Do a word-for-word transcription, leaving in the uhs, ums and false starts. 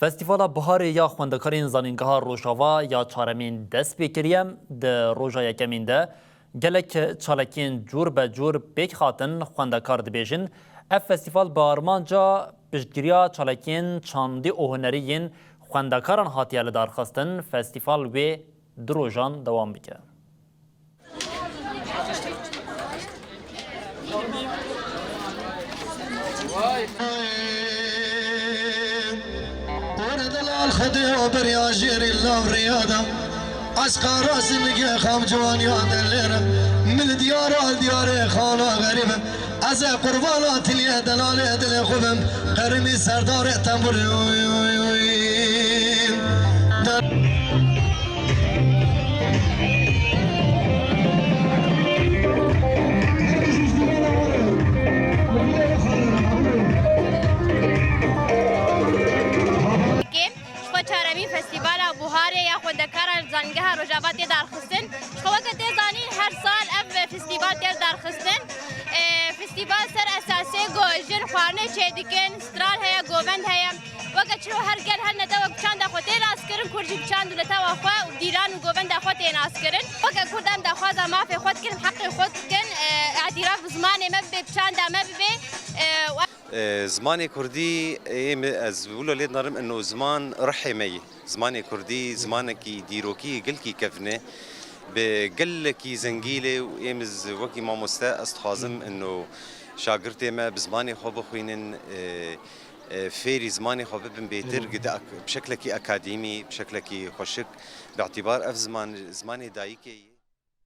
Festîvala Buharê ya Xwendekarên Zanîngeha Rojava ya çaremîn dest pê kiriye. Di roja yekemîn de gelek çalakiyên cûr be cûr pêk hatin xwendekar dibêjin. Ev festîval bi armanca piştgiriya çalakiyên çandî û hunerî yên xwendekaran hatiye lidarxistin. Festîval wê du rojan dewam bike. Were delal Xwedê o beriya jêrî lav riyada. Eşqa razî nige xam ciwaniya delêre. Min diyara diyarê xana xerîbe. Ez ê qurbana tiliyê delalê dilê xwe bim. Qerimî serdarê tembûrê. Ji xwe çaremîn Festîvala Buharê ya Xwendekaran Zanîngeha Rojava tê darxistin. Ji xwe weke tê zanîn, her sal ev festîval tê darxistin. E, festîval ser esasê ku jin xwarinê çêdikin, stran heye, govend heye. Weke çiro her gel her netewek bi çanda xwe tê naskirin, kurd jî bi çand û netewa xwe û dîran û govenda xwe tê naskirin. Weke kurd em daxwaza mafê xwe dikin, heqê xwe dikin, e, îtîraf bi zimanê me bibe, bi çanda me bibe, e, û E, zimanê kurdî, ê, mi, ez wilo lê dinarim, ino ziman rihê me yî. Zimanê kurdî, zimanekî dîrokî, gelkî kevn e. Bi gelekî zengî lê û ê, mi z-, wekî mamoste ez dixwazim ino şagirtê me bi zimanê xwe bixwînin, e, e, fêrî zimanê xwe bibin bêtir, Hı hı. gide ak-, bi şeklekî akademî, bi şeklekî xweşik, bi îtîbar ev ziman, zimanê dayikê yî.